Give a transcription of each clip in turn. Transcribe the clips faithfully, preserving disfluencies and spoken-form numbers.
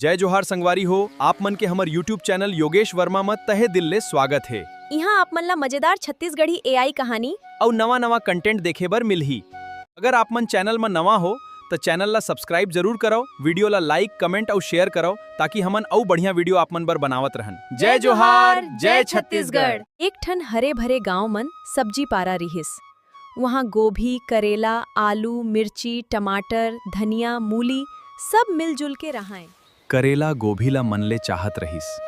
जय जोहार संगवारी हो, आप मन के हमर YouTube चैनल योगेश वर्मा म तहे दिल ले स्वागत हे। इहाँ आप मन ला मजेदार छत्तीसगढ़ी एआई कहानी अउ नवा-नवा content देखे बर मिलही। अगर आप मन चैनल म नवा हो, त चैनल ला subscribe जरूर करव, video ला like, comment अउ share करव, ताकि हमन अउ बढ़िया video आप मन बर बनावत रहन। जय जोहार, जय छत्तीसगढ़। एक ठन हरे भरे गांव मन सब्जी पारा रिहिस। वहां गोभी, करेला, आलू, मिर्ची, टमाटर, धनिया, मूली सब मिलजुल के रहांय। करेला गोभी ला मन ले चाहत रहिस।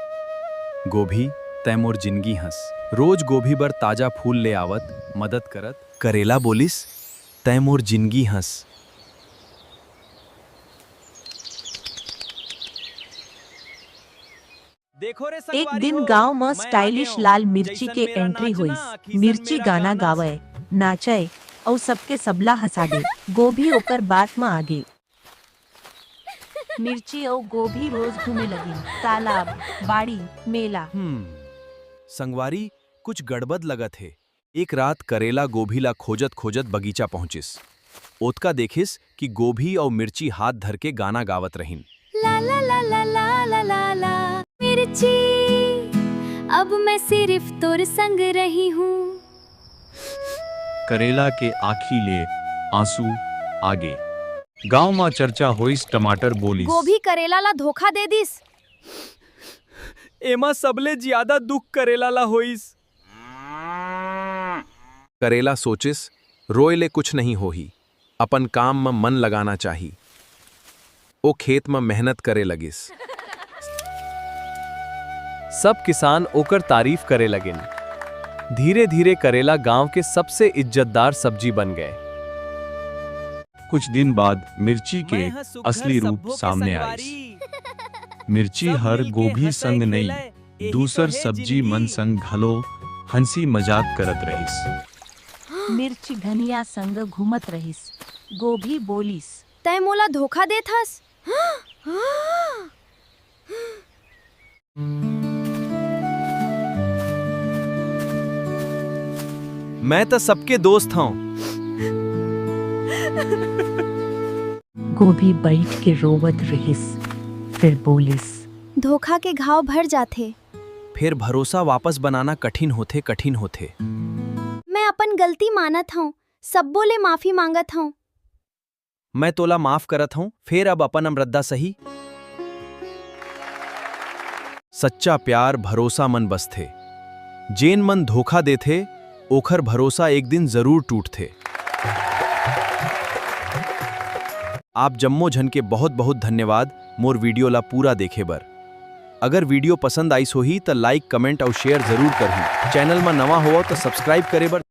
"गोभी, तैं मोर जिनगी हस।" रोज गोभी बर ताजा फूल ले आवत, मदद करत। करेला बोलिस, "तैं मोर जिनगी हस।" एक दिन गांव म stylish लाल मिर्ची के entry होइस। मिर्ची गाना गावय, नाचय, अउ सबके सबला हंसा दे। गोभी ओकर बात म आगे। मिर्ची अउ गोभी रोज घूमे लगिन, तालाब, बाड़ी, मेला। हम्म, संगवारी, कुछ गड़बड़ लगत हे। एक रात करेला गोभी ला खोजत-खोजत बगीचा पहुंचिस। ओतका देखिस कि गोभी अउ मिर्ची हाथ धर के गाना गावत रहिन। ला ला ला ला ला ला ला ला, मिर्ची, अब मैं सिर्फ तोर संग रही हूँ। करेला के आँखी ले आंसू आगे। गांव म चर्चा होइस, टमाटर बोलिस। गोभी करेला ला धोखा दे दिस। एमा सबले जियादा दुख करेला ला होइस। करेला सोचिस, "रोय ले कुछ नहीं होही, अपन काम म मन लगाना चाही।" ओ खेत म मेहनत करे लगिस। सब किसान ओकर तारीफ करे लगिन। धीरे-धीरे करेला गांव के सबसे इज्जतदार सब्जी बन गए। कुछ दिन बाद मिर्ची के असली रूप सामने आइस। मिर्ची हर गोभी संग नई, दूसर सब्जी मन संग घलो हंसी मजाक करत रहिस। मिर्ची धनिया संग घूमत रहिस। गोभी बोलिस, "तैं मोला धोखा देत हस?" मैं त सबके दोस्त हंव। गोभी बइठ के रोवत रिहिस, फिर बोलिस, "धोखा के घाव भर जाथे। फेर भरोसा वापस बनाना कठिन होथे, कठिन होथे।" मैं अपन गलती मानत हंव, सब्बो ले माफी मांगत हंव। मैं तोला माफ करत हंव, फेर अब अपन अमरद्दा सही। सच्चा प्यार भरोसा मन बसथे। जेन मन धोखा देथे, ओखर भरोसा एक दिन जरूर टूटथे। आप जम्मो झन के बहुत-बहुत धन्यवाद मोर video ला पूरा देखे बर। अगर video पसंद आइस होही, त like, comment अउ share जरूर करहू। Channel म नवा होवव, त subscribe करे बर